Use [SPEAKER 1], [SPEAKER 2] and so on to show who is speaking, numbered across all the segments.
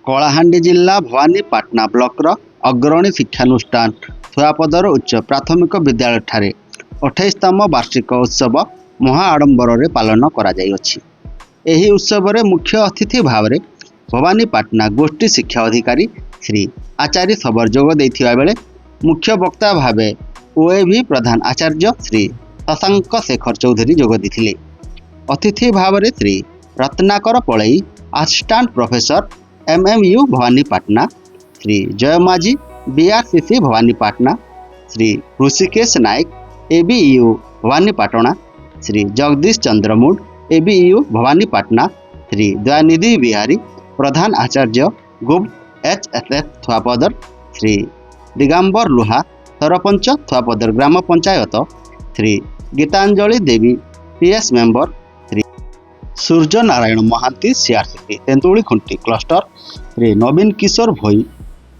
[SPEAKER 1] କଳାହାଣ୍ଡି ଜିଲ୍ଲା ଭବାନୀପାଟଣା ବ୍ଲକର ଅଗ୍ରଣୀ ଶିକ୍ଷାନୁଷ୍ଠାନ ଥୁଆପଦର ଉଚ୍ଚ ପ୍ରାଥମିକ ବିଦ୍ୟାଳୟଠାରେ 28ତମ ବାର୍ଷିକ ଉତ୍ସବ ମହା ଆଡ଼ମ୍ବରରେ ପାଳନ କରାଯାଇଅଛି। ଏହି ଉତ୍ସବରେ ମୁଖ୍ୟ ଅତିଥି ଭାବରେ ଭବାନୀପାଟଣା ଗୋଷ୍ଠୀ ଶିକ୍ଷା ଅଧିକାରୀ ଶ୍ରୀ ଆଚାରୀ ଶବର ଯୋଗ ଦେଇଥିବା ବେଳେ ମୁଖ୍ୟ ବକ୍ତା ଭାବେ ଓଏଭି ପ୍ରଧାନ ଆଚାର୍ଯ୍ୟ ଶ୍ରୀ ଶଶାଙ୍କ ଶେଖର ଚୌଧୁରୀ ଯୋଗ ଦେଇଥିଲେ। ଅତିଥି ଭାବରେ Shri Ratnakar Palei, assistant professor, MMU Bhawanipatna, Shri Jay Majhi, BRCC Bhawanipatna, Shri Rushikesh Nayak, ABEO Bhawanipatna, Shri Jagadish Chandra Munda, ABEO Bhawanipatna, Shri Dayanidhi Bihari, ପ୍ରଧାନ ଆଚାର୍ଯ୍ୟ, Gupta H S S Thuapadar, Shri Digambar Luha, sarpanch, Thuapadar ଗ୍ରାମ panchayat, Shri Gitanjali Devi, PS member, Shri Surya Narayan Mohanty, CRCC Tentulikhunti cluster, Shri ନବୀନ କିଶୋର ଭୋଇ,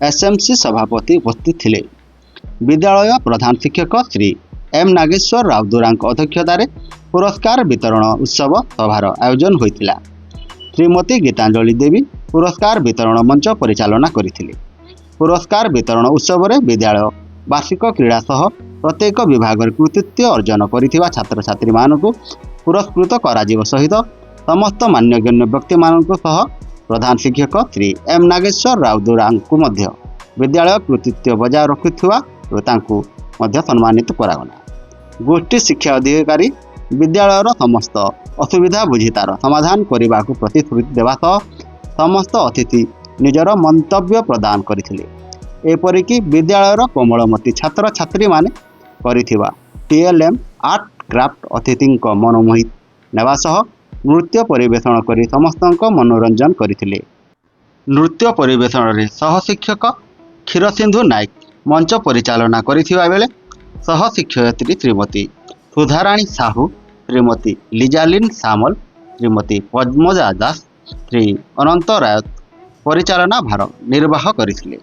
[SPEAKER 1] ଏସ୍ଏମ୍ସି ସଭାପତି ଉପସ୍ଥିତ ଥିଲେ। ବିଦ୍ୟାଳୟ ପ୍ରଧାନ ଶିକ୍ଷକ ଶ୍ରୀ ଏମ୍ ନାଗେଶ୍ୱର ରାଉଦୁରାଙ୍କ ଅଧ୍ୟକ୍ଷତାରେ ପୁରସ୍କାର ବିତରଣ ଉତ୍ସବ ସଭାର ଆୟୋଜନ ହୋଇଥିଲା। ଶ୍ରୀମତୀ ଗୀତାଞ୍ଜଳି ଦେବୀ ପୁରସ୍କାର ବିତରଣ ମଞ୍ଚ ପରିଚାଳନା କରିଥିଲେ। ପୁରସ୍କାର ବିତରଣ ଉତ୍ସବରେ ବିଦ୍ୟାଳୟ ବାର୍ଷିକ କ୍ରୀଡ଼ା ସହ ପ୍ରତ୍ୟେକ ବିଭାଗରେ କୃତିତ୍ୱ ଅର୍ଜନ କରିଥିବା ଛାତ୍ରଛାତ୍ରୀମାନଙ୍କୁ ପୁରସ୍କୃତ କରାଯିବ ସହିତ ସମସ୍ତ ମାନ୍ୟଗଣ୍ୟ ବ୍ୟକ୍ତିମାନଙ୍କ ସହ ପ୍ରଧାନ ଶିକ୍ଷକ ଶ୍ରୀ ଏମ୍ ନାଗେଶ୍ୱର ରାଉଦୁରାଙ୍କୁ ମଧ୍ୟ ବିଦ୍ୟାଳୟ କୃତିତ୍ୱ ବଜାୟ ରଖୁଥିବା ତାଙ୍କୁ ମଧ୍ୟ ସମ୍ମାନିତ କରାଗଲା। ଗୋଷ୍ଠୀ ଶିକ୍ଷା ଅଧିକାରୀ ବିଦ୍ୟାଳୟର ସମସ୍ତ ଅସୁବିଧା ବୁଝି ତାର ସମାଧାନ କରିବାକୁ ପ୍ରତିଶ୍ରୁତି ଦେବା ସହ ସମସ୍ତ ଅତିଥି ନିଜର ମନ୍ତବ୍ୟ ପ୍ରଦାନ କରିଥିଲେ। ଏପରିକି ବିଦ୍ୟାଳୟର କୋମଳମତି ଛାତ୍ରଛାତ୍ରୀମାନେ କରିଥିବା ଟିଏଲ୍ଏମ୍ ଆର୍ଟ କ୍ରାଫ୍ଟ ଅତିଥିଙ୍କ ମନମୋହି ନେବା ସହ ନୃତ୍ୟ ପରିବେଷଣ କରି ସମସ୍ତଙ୍କ ମନୋରଞ୍ଜନ କରିଥିଲେ। ନୃତ୍ୟ ପରିବେଷଣରେ ସହ ଶିକ୍ଷକ କ୍ଷୀରସିନ୍ଧୁ ନାୟକ ମଞ୍ଚ ପରିଚାଳନା କରିଥିବା ବେଳେ ସହ ଶିକ୍ଷୟିତ୍ରୀ ଶ୍ରୀମତୀ ସୁଧାରାଣୀ ସାହୁ, ଶ୍ରୀମତୀ ଲିଜାଲିନ୍ ସାମଲ, ଶ୍ରୀମତୀ ପଦ୍ମଜା ଦାସ, ଶ୍ରୀ ଅନନ୍ତ ରାୟତ ପରିଚାଳନା ଭାର ନିର୍ବାହ କରିଥିଲେ।